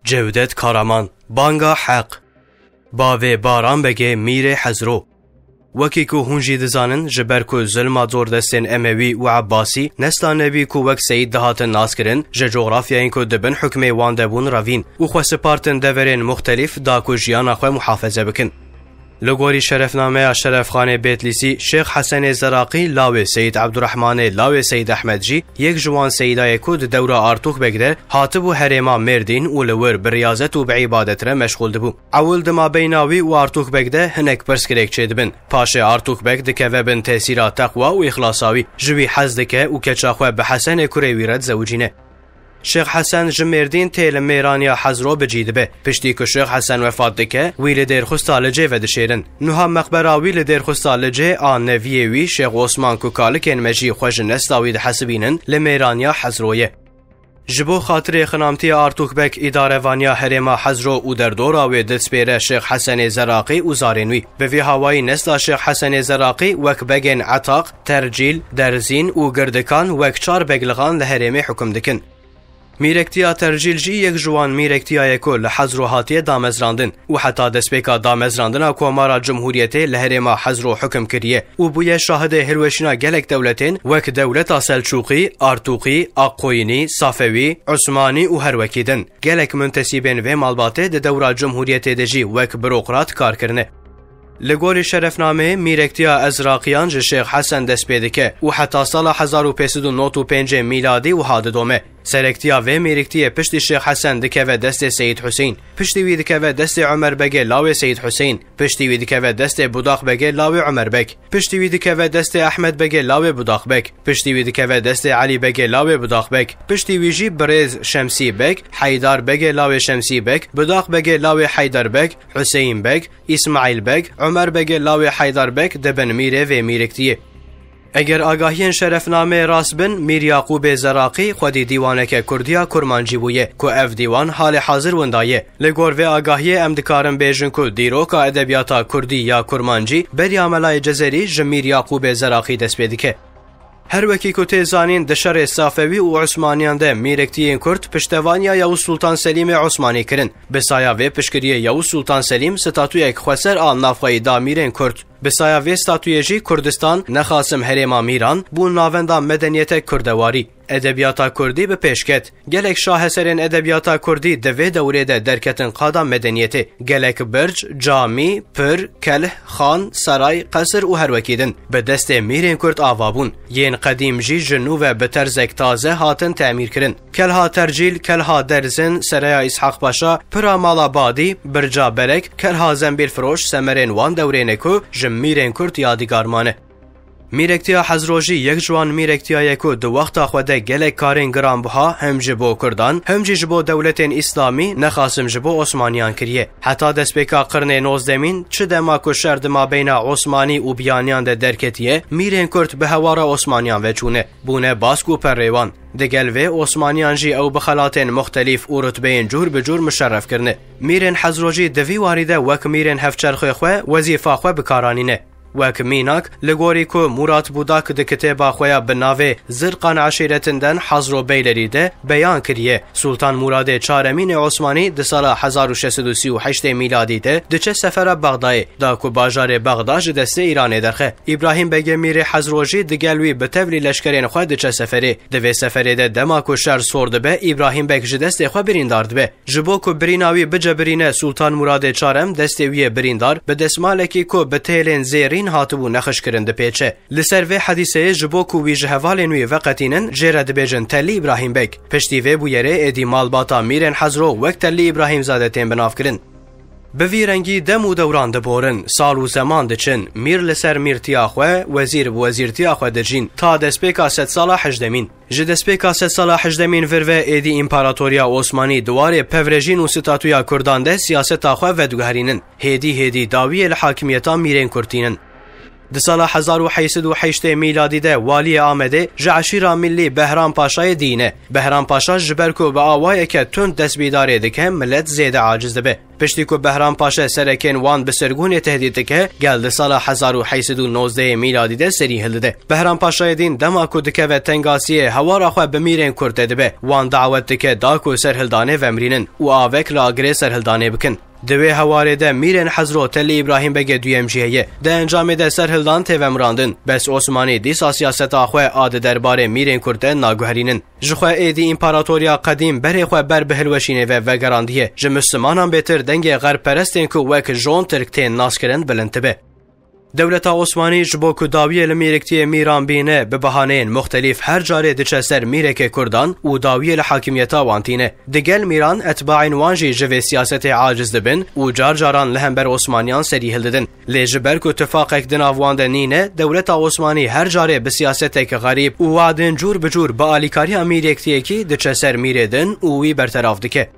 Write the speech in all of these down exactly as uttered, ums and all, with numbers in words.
Cewdet Karaman, Banga Heq. Bavê Baran Begê Mîrê Hezro. Wekî ku hûn jî dizanin, ji ber ku zilma zordestên Emewî û Ebbasî, nesla Nebî ku wek Seyîd dihatin naskirin, ji cografyayên ku di bin hukmê wan de bûn revîn û xwe sipartin deverên muxtelîf da ku jiyana xwe muhafeze bikin. Li gorî şerefnameya Şerefxanê Bêtlîsî, Şêx Hesenê Zeraqî, lawê Seyîd Ebdurehmanê, lawê Seyîd Ehmed jî yek ji wan seyîdayê ku di dewra Artûk Beg de hatibû herêma Mêrdîn û li wir bi riyazet û bi îbadet re meşxûl dibû. Ewil di mabeyna wî û Artûk Beg de hinek pirsgirêk çêdibin. Paşê Artûk Beg dikeve bin tesîra teqwa û îxlasa wî. Ji wî hez dike û keça xwe bi Hesenê kurê wî re dizewicîne. Şêx Hesen ji Mêrdîn tê li mêraniya Hezro bi cî dibe. Piştî ku Şêx Hesen wefat dike, wî li Dêrxusta Licê vedişêrin. Nuha meqbera wî li Dêrxusta Licê a neviyê wî Şêx Osman ku kalikên me jî xwe ji nesla wî dihesibînin, li mêraniya Hezro ye. Ji bo xatirê xinamtiya Artûk Beg, îdarevaniya herêma Hezro û derdora wê dispêre Şêx Hesenê Zeraqî û zarên wî. Bi vî hawayî nesla Şêx Hesenê Zeraqî wek begên Etaq, Tercîl, Derzîn û Girdikan wek çar begligan li herêmê hukum dikin. Mîrektiya Tercîl jî yek ji wan mîrektiya ye ku li Hezro hatiye damezrandin û heta destpêka damezrandina Komara Cumhuriyetê li herêma Hezro hukum kiriye û bûye şahidê hilweşîna gelek dewletên wek dewleta Selçûqî, Artûqî, Aqkoyînî, Safewî, Usmanî û her wekî din. Gelek muntesîbên vê malbatê di dewra Cumhuriyetê de jî wek burokrat kar kirine. Li gorî şerefnameyê mîrektiya Ezraqiyan ji Şêx Hesen dest pê dike û heta sala hezar û pênc sed û nod û pêncê mîladî wiha didome. Serektiya vê mîriktiyê piştî Şêx Hesen dikeve destê Seyîd Huseyîn, piştî wî dikeve destê Omer Begê lawê Seyîd Huseyîn, piştî wî dikeve destê Budax Begê lawê Omer Beg, piştî wî dikeve destê Ehmed Begê lawê Budax Beg, piştî wî dikeve destê Elî Begê lawê Budax Beg, piştî wî jî birêz Şemsî Beg, Heydar Begê lawê Şemsî Beg, Budax Begê lawê Heydar Beg, Huseyîn Beg, Îsmaîl Beg, Omer Begê lawê Heydar Beg dibin mîrê vê mîriktiyê. Eger agahiyên şerefnameyê rast bin, Mîr Yaqûbê Zeraqî xwedî dîwaneke kurdî ya kurmancî bûye, ku ev dîwan halê hazir winda ye. Li gor vê agahiyê em dikarin bêjin ku dîroka edebiyata kurdî ya kurmancî beriya Melayê Cezerî ji Mîr Yaqûbê Zeraqî dest pê dike. Her wekî ku tê zanîn, di şerê Safewî û Osmaniyan de mîrektiyên kurd piştevaniya Yavuz Sultan Selîmê Osmanî kirin. Bi saya vê piştgiriyê Yavuz Sultan Selîm statuyek xweser a navxweyî da mîrên kurd. Bi saya vê statuyê jî Kurdistan, nexasim herêma mîran, bû navenda medeniyete kurdewarî. Edebiyata kurdî bi pêş ket. Gelek şaheserên edebiyata kurdî di vê dewrê de derketin qada medeniyetê. Gelek birc, camî, pir, kelh, xan, saray, qesir û her wekî din bi destê mîrên kurd ava bûn. Yên qedîm jî ji nû ve bi terzek taze hatin temîr kirin. Kelha Tercîl, Kelha Derzin, Seraya Îshaq Paşa, Pira Mala Badî, Birca Berek, Kelha Zembîlfiroş semerên wan dewrê ne ku ji mîrên kurd yadîgar mane. Mîrektiya Hezrojî yek ji wan mîrektiya ye ku di wexta xwe de gelek karên giranbiha hem ji bo Kurdan, hem jî ji bo dewletên Îslamî, nexasim ji bo Osmaniyan kiriye. Heta destpêka qirnê nozdemîn, çi dema ku şer di mabeyna Osmanî û Biyaniyan de derketiye, mîrên Kurd bi hewara Osmaniyan ve çûne, bûne bask û perrê wan. Digel vê Osmaniyan jî ew bi xelatên muxtelîf û rutbeyên cûr bi cûr muşerref kirine. Mîrên Hezrojî di vî warî de wek mîrên hevçerxê xwe wezîfa xwe bi kar anîne. Wek mînak, li gorî ku Murat Budak di kitêba xwe ya bi navê Zirqan Eşîretinden Hazro Beylerî de beyan kiriye, Sultan Muradê Çaremînê Osmanî di sala hezar û şeş sed û sî û heştê mîladî de diçe sefera Bexdayê, da ku bajarê Bexda ji destê Îranê derxe. Îbrahîm Begê Mîrê Hezro jî digel wî bi tevlî leşkerên xwe diçe seferê. Di vê seferê de dema ku şer sor dibe, Îbrahîm Beg ji destê xwe birîndar dibe. Ji bo ku birîna wî bicebirîne, Sultan Muradê Çarem destê wî yê birîndar bi desmalekî ku bi têlên zêrîn hatibû nexişkirin dipêçe. Li ser vê hedîseyê ji bo ku wî ji hevalên wî veqetînin, jê re dibêjin Tellî Îbrahîm Beg. Piştî vê bûyerê êdî malbata mîrên Hezro wek Tellî Îbrahîmzade tên binavkirin. Bi vî rengî dem û dewran diborin, sal û zeman diçin, mîr li ser mîrtiya xwe, wezîr bi wezîrtiya xwe dijîn, ta destpêka sedsala hejdemîn. Ji destpêka sedsala hejdemîn vir ve êdî Împaratoriya Osmanî di warê pevrejîn û statûya Kurdan de siyaseta xwe vediguherînin. Hêdî hêdî dawiyê li hakimiyeta mîrên Kurd tînin. Di sala hezar û heyt sed û heştê mîladî de waliyê Amedê ji eşîra Millî Behram Paşayê dîne. Behram Paşa ji ber ku bi awayeke tund destbîdarê dike, millet zêde aciz dibe. Piştî ku Behram Paşa serekên wan bi sirgûnê tehdît dike, gel di sala hezar û heyt sed û nozdehê mîladî de serî hildide. Behram Paşayê dîn dema ku dikeve tengasiyê, hewara xwe bi mîrên Kurd de dibe. Wan dawet dike da ku serhildanê vemirînin û avek li agirê serhildanê bikin. Di wê hewarê de mîrên Hezro Telî Îbrahîm Begê Duyem jî heye. Di encamê de serhildan tê vemirandin. Bes Osmanî dîsa siyaseta xwe a di derbarê mîrên Kurd de naguherînin. Ji xwe êdî împaratoriya qedîm berê xwe ber bi hilweşînê ve vegerandiye. Ji Mislimanan bêtir dengê xerbperestên ku wek Jon Tirk tên naskirin bilind dibe. Dewleta Osmanî ji bo ku dawiyê li mîriktiyê mîran bîne, bi bahaneyên muxtelîf her carê diçe ser mîrekê Kurdan û dawiyê li hakimiyeta wan tîne. Digel mîran etbaên wan jî ji vê siyasetê aciz dibin û car caran li hember Osmaniyan serî hildidin. Lê ji ber ku tifaqek di nav wan de nîne, dewleta Osmanî her carê bi siyasetek xerîb û wadên cûr bi cûr bi alîkariya mîrektiyekî diçe ser mîrê din û wî berterav dike.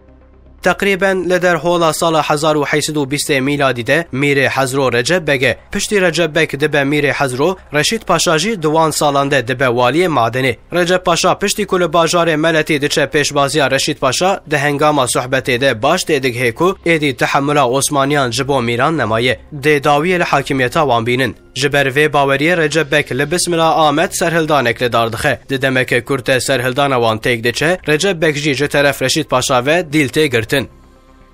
Teqrîben li derhola sala hezar û heyt sed û bîstê mîladî de mîrê Hezro Recep Beg e. Piştî Recep Beg dibe mîrê Hezro, Reşîd Paşa jî di wan salan de dibe waliyê Madenê. Recep Paşa piştî ku li bajarê Meletî diçe pêşbaziya Reşîd Paşa, di hengama sohbetê de baş têdigihê ku êdî tehemula Osmaniyan ji bo mîran nemaye. Dê dawiyê li hakimiyeta wan bînin. Ji ber vê baweriyê Recep Beg li Bismila Amed serhildanek li dar dixe. Di demeke kurt de serhildana wan têk diçe, Recep Beg jî ji teref Reşîd Paşa ve dîl tê girtin.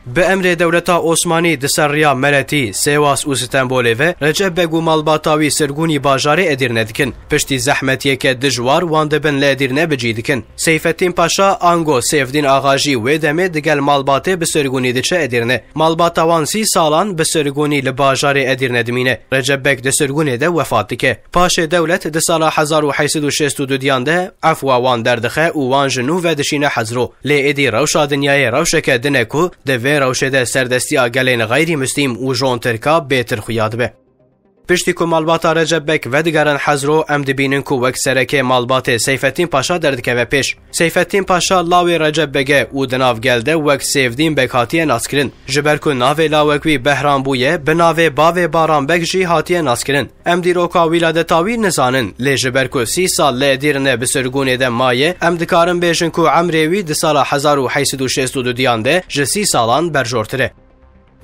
Bi emrê dewleta Osmanî di ser riya Meletî, Sêwas û Stenbolê ve Recep Beg û malbata wî sirgûnî bajarê Edîrne dikin. Piştî zehmetiyeke dijwar wan dibin li Edîrne bi cî dikin. Seyfettîn Paşa ango Sêfdîn Axa jî wê demê digel malbatê bi sirgûnî diçe Edîrne. Malbata wan sî salan bi sirgûnî li bajarê Edîrne dimîne. Recep Beg di sirgûnê de wefat dike. Paşê dewlet di sala hezar û heyt sed û şêst û dudiyan de efwa wan derdixe û wan ji nû ve dişîne Hezro. Lê êdî rewşa dinyayê rewşeke din e ku di vê rewşê de serdestiya gelên xeyrî muslîm û Jon Tirka bêtir xuya dibe. Piştî ku malbata Recep Beg vedigerin Hezro, em dibînin ku wek serekê malbatê Seyfettîn Paşa derdikeve pêş. Seyfettîn Paşa lawê Recep Beg e û di nav gel de wek Sêvdîn Beg hatiye naskirin. Ji ber ku navê lawek wî Behram bûye, bi navê bavê Baran Beg jî hatiye naskirin. Em dîroka wîladeta wî nizanin, lê ji ber ku sî sal li Edîrne bi sirgûnê de maye, em dikarin bêjin ku emrê wî di sala hezar û heyt sed û şêst û dudiyan de ji sî salan berjortir e.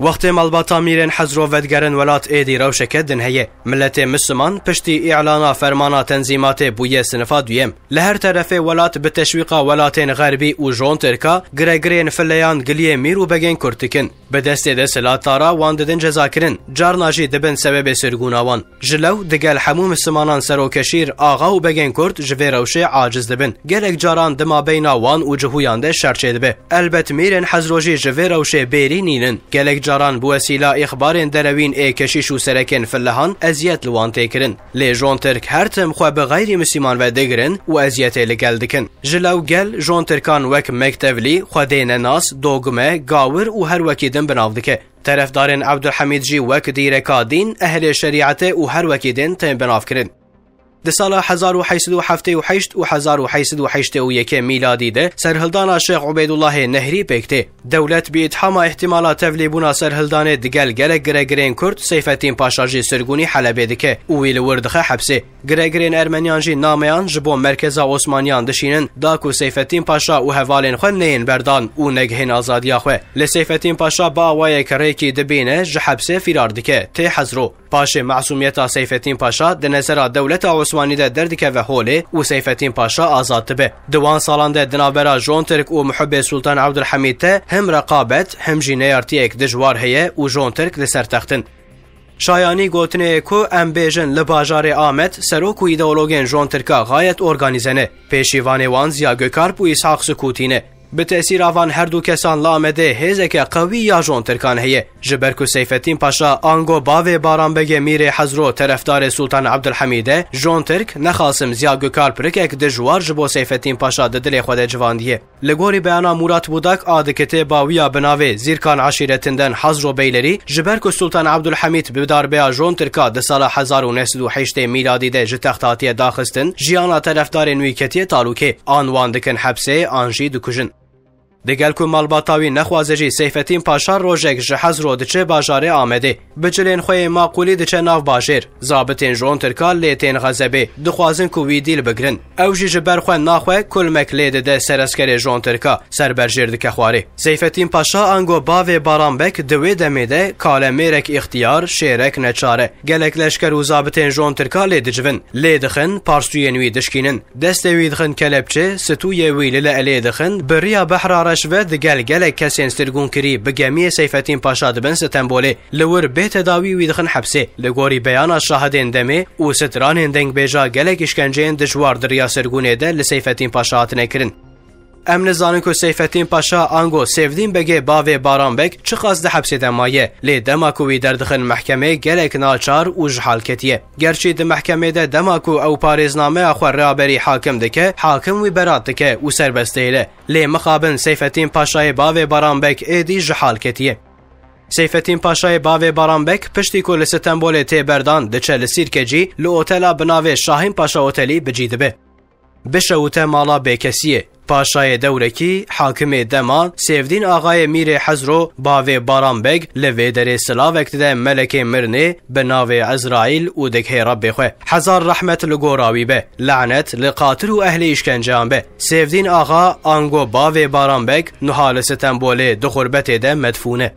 Wextê malbata mîrên Hezro vedigerin welat êdî rewşeke din heye. Miletê Misliman piştî îlana fermana tenzîmatê bûye sinifa duyem. Li her terefê welat bi teşwîqa welatên xerbî û Jon Tirka giregirên fileyan giliyê mîr û begên Kurd dikin. Bi destê desthilatdara wan didin cezakirin, carna jî dibin sebebê sirgûna wan. Ji lew digel hemû Mislimanan serokeşîr, axa û begên Kurd ji vê rewşê aciz dibin. Gelek caran di mabeyna wan û cihûyan de şer çêdibe. Elbet mîrên Hezro jî ji vê rewşê bêrî nînin. Gelek caran bi wesîla îxbarên derewîn ê keşîş û serekên filehan eziyet li wan tê kirin. Lê Jon Tirk her tim xwe bi xeyrî Misliman ve digirin û eziyetê li gel dikin. Ji lew gel Jon Tirkan wek mektevlî, xwedê nenas, dogme, gawir û her wekî din bi nav dike. Terefdarên Ebdulhemîd jî wek dîreka dîn, ehlê şerîetê û her wekî din tên binavkirin. Di sala hezar û heyt sed û heftê û heşt û hezar û heyt sed û heştê û yekê mîladî de serhildana Şêx Ubeydullahê Nehrî pêk tê. Dewlet bi îthama îhtîmala tevlîbûna serhildanê digel gelek giregirên Kurd, Seyfettîn Paşa jî sirgûnî Helebê dike û wî li wir dixe hepsê. Giregirên Ermeniyan jî nameyan ji bo merkeza Osmaniyan dişînin, da ku Seyfettîn Paşa û hevalên xwe neyên berdan û negihên azadiya xwe. Lê Seyfettîn Paşa bi awayek rêkî dibîne, ji hepsê fîrar dike, tê Hezro. Paşê masûmiyeta Seyfettîn Paşa di nezera dewleta Osmanî de derdikeve holê û Seyfettîn Paşa azad dibe. Di wan salan de di navbera Jon Tirk û muhibbê Sultan Ebdulhemîd de him reqabet, him jî neyartiyek dijwar heye û Jon Tirk li ser text in. Şayanî gotinê ye ku em bêjin li bajarê Amed serok û îdeologên Jon Tirka xayet organîze ne. Pêşîvanê wan Ziya Gökalp û Îshaq Sukûtî ne. Bi tesîra van her du kesan li Amedê hêzeke qewî ya Jon Tirkan heye. Ji ber ku Seyfettîn Paşa ango bavê Baran Begê Mîrê Hezro terefdarê Sultan Ebdulhemîd e, Jon Tirk, nexasim Ziya Gökalp rikek dijwar ji bo Seyfettîn Paşa di dilê xwe de civandiye. Li gorî beyana Murat Budak a di kitêba wî ya bi navê Zîrkan Eşîretinden Hazro Beylerî, ji ber ku Sultan Ebdulhemîd bi darbeya Jon Tirka di sala hezar û neh sed û heştê mîladî de ji text hatiye daxistin, jiyana terefdarên wî ketiye talûkê. An wan dikin hepsê, an jî dikujin. Digel ku malbata wî nexwaze jî, Seyfetîn Paşa rojek ji Hezro diçe bajarê Amedê. Bi cilên xwe yê maqûlî diçe nav bajêr. Zabitên Jon Tirka lê tên xezebê, dixwazin ku wî dîl bigirin. Ew jî ji ber xwe naxwe kulmek lê dide sereskerê Jon Tirka, ser berjêr dike xwarê. Seyfetîn Paşa ango bavê Baran Beg di wê demê de kale mêrek îxtiyar, şêrek neçar e. Gelek leşker û zabitên Jon Tirka lê dicivin, lê dixin, parsûyên wî dişkînin. Destê wî dixin kelepçe, stûyê wî li le'lê dixin, bi riya behra reş ve digel gelek kesên sirgûnkirî bi gemiyê Seyfetîn Paşa dibin Stenbolê. Li wir bê tedawî wî dixin hepsê. Li gorî beyana şahidên demê û stranên dengbêja gelek îşkenceyên dijwar di riya sirgûnê de li Seyfetîn Paşa hatine kirin. Em nizanin ku Seyfetîn Paşa ango Sêvdîn Begê bavê Baran Beg çiqas di hepsê de maye, lê dema ku wî derdixin mehkemê gelek naçar û ji hal ketiye. Gerçî di mehkemê de dema ku ew parêznameya xwe rêberî hakim dike, hakim wî berat dike û serbest dihêle. Lê mixabin Seyfetîn Paşayê bavê Baran Beg êdî ji hal ketiye. Seyfetîn Paşayê bavê Baran Beg piştî ku li Stenbolê tê berdan diçe li Sîrkecî li otela bi navê Şahîn Paşa Otelî bi cî dibe. Bişewite mala bêkesiyê. Paşayê dewrekî, hakimê dema, Sêvdîn Axayê Mîrê Hezro, bavê Baran Beg, li vê derê silavek dide melekê mirinê bi navê Ezraîl û dighê Rebbê xwe. Hezar rehmet li gora wî be, lanet li qatil û ehlê îşkenceyan be. Sêvdîn Axa, ango bavê Baran Beg, nuha li Stenbolê di xurbetê de medfûn e.